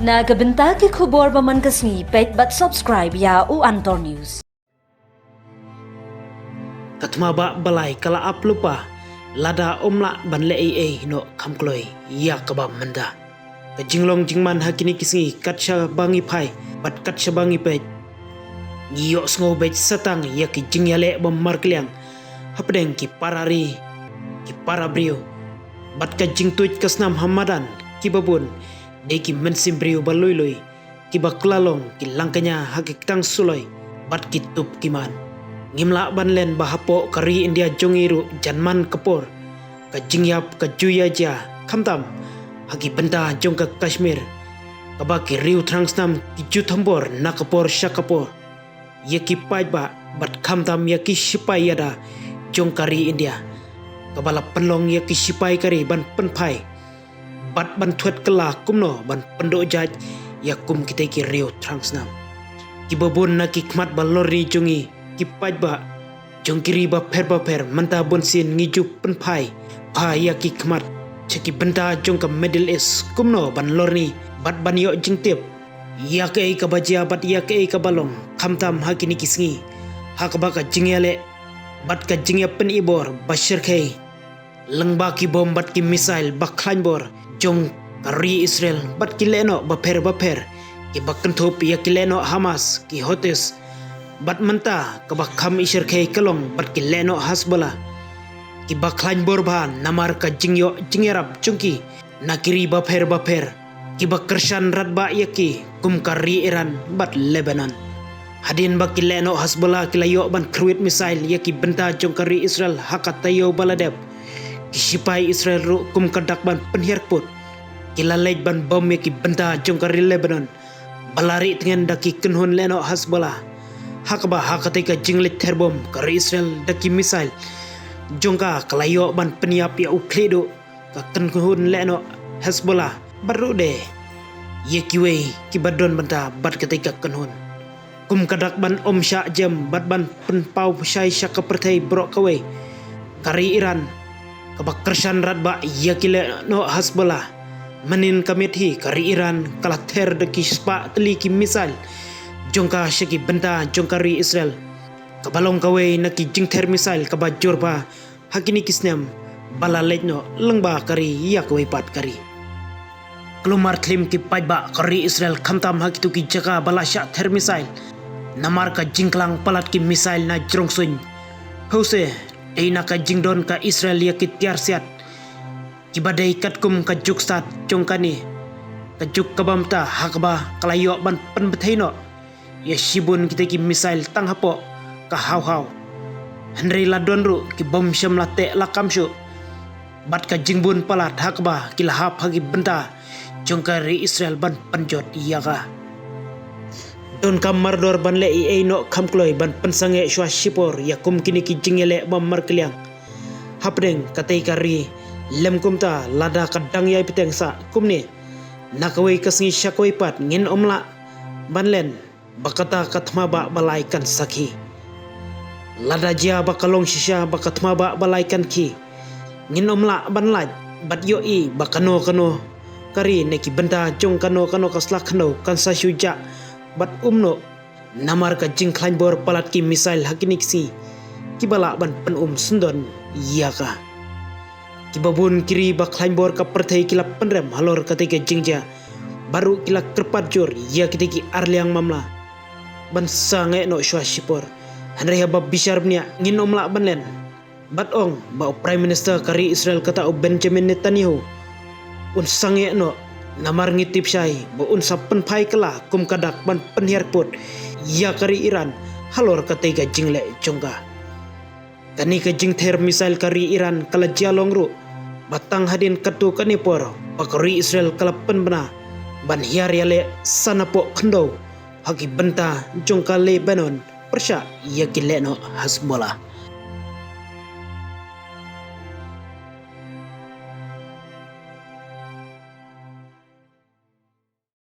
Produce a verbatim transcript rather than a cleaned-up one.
Na ka bynta ki khubor ba man ka sngi, peit bad subscribe ïa u Antor News. Ka thma ba balai ka la ap lypa lada ym lah ban leh ei ei noh kham kloi ïa kaba mynta. Ka jinglong jingman ha kine ki sngi kat shaba ngi phai bad kat shaba ngi peit, ngi ïohsngew beit sa tang ïa ki jingïaleh ba markylliang hapdeng ki para ri, ki para briew, bad ka jingtuid ka snam ha madan kiba bun dei ki mynsiem briew ba lui lui, kiba kylla long ki langkñia ha ki ktang suloi bad ki tup ki man. Ngim lah ban len ba hapoh ka ri India jong ngi ruh janman ka por ka jingïap ka ju ïa jia, khamtam ha ki bynta jong ka Kashmir, kaba ki riew thrang snam ki ju thombor na ka por sha ka por ïa ki paidbah bad khamtam ïa ki shipai ïada jong ka ri India, kaba la pynlong ïa ki shipai ka ri ban pynphai bad ban thwet kylla kumno ban pynduh jait ïa kum kitei ki riew thrang snam. Kiba bun na ki khmat ba lorni jong ngi ki paidbah jong ki ri bapher bapher mynta bunsien ngi ju pynphai pha ïa ki khmat sha ki bynta jong ka Middle East kumno ban lorni bad ban ïoh jingtip ïa kaei kaba jia bad ïa kaei kaba long, khamtam ha kine ki sngi ha kaba ka jingïaleh bad ka jingïapynibor ba shyrkhei lyngba ki bom bad ki missile ba khlaiñ bor jong ka ri Israel bad ki lehnoh bapher bapher kiba kynthup ïa ki lehnoh Hamas, ki Houthis, bad mynta kaba kham i shyrkhei ka long bad ki lehnoh Hezbollah, kiba khlaiñ bor bha namar ka jingïoh jingïarap jong ki na ki ri bapher bapher kiba kyrshan radbah ïa ki kum ka ri Iran bad Lebanon. Hadien ba ki lehnoh Hezbollah ki la ïoh ban kyrwit missile ïa ki bynta jong ka ri Israel ha ka taïew ba la dep, ki shipai Israel ruh kum ka dak ban pynhiar kput ki la leit ban bom ïa ki bynta jong ka ri Lebanon ba la rieh tngen da ki kynhun lehnoh Hezbollah. Ha kaba ha katei ka jingleit ther bom ka ri Israel da ki missile jong ka, ka la ïoh ban pynïap ïa u khlieh duh ka kynhun lehnoh Hezbollah bad ruh de ïa kiwei kiba don bynta bad katei ka kynhun. Kum ka dak ban ym shah jem bad ban pynpaw shai sha ka pyrthei baroh kawei, ka ri Iran kaba kyrshan radbah ïa ki lehnoh Hezbollah. Mynnin ka miet hi ka ri Iran ka la ther da ki spah tylli ki missile jong ka sha ki bynta jong ka ri Israel, kaba long kawei na ki jingther missile kaba jur bha ha kine ki snem ba la leit noh lyngba ka ri ïa kawei pat ka ri. Klumar khlim ki paidbah ka ri Israel khamtam ha kito ki jaka ba la shah ther missile namar ka jingklang palat ki missile na jrong suiñ. Hose dei na ka jingdon ka Israel ïa ki tiar siat kiba dei katkum ka juk stad jong kane ka juk kaba mynta ha kaba ka la ïoh ban pynbthei noh ïa shibun kitei ki missile tang hapoh ka haw haw. Hynrei la don ruh ki bom shem la teh la kam shuh bad ka jingbun palat ha kaba ki la hap ha ki bynta jong ka ri Israel ban pynjot ïa ka. Donkam mardor ban leh ei ei noh kham kloi ban pynsangeh shuwa shipor ïa kum kine ki jingïaleh ba markylliang hapdeng katei ka ri. Lem kumta lada ka dang ïai bteng sah kumne na kawei ka sngi sha kawei pat, ngin ym lah ban len ba kata ka thma ba balai kan sakhi. Lada jia ba ka long shisha ba ka thma ba balai kan khie, ngin ym lah ban lait bad ïohi ba kano kano ka ri ne ki bynta jong kano kano ka sla khyndew kan sa shu jah bad um noh namar ka jingkhlaiñ bor palat ki missile ha kine ki sngi kiba lah ban pynum syndon ïa ka. Kiba bun ki ri ba khlaiñ bor ka pyrthei ki la pynrem halor katei ka jingjia bad ruh ki la kyrpad jur ïa kitei ki arliang mamla ban sangeh noh shuwa shipor. Hynrei haba bishar bniah ngin ym lah ban len bad ong ba u Prime Minister ka ri Israel kata u Benjamin Netanyahu un sangeh noh namar ngi tip shai ba un sa pynphai kylla kum ka dak ban pynhiar kput ïa ka ri Iran halor katei ka jingleh jong ka. Kane ka jingther missile ka ri Iran ka la jia long ruh ba tang hadien katto katne por ba ka ri Israel ka la pynbna ban hiar ïaleh sa napoh khyndew ha ki bynta jong ka Lebanon pyrshah ïa ki lehnoh Hezbollah.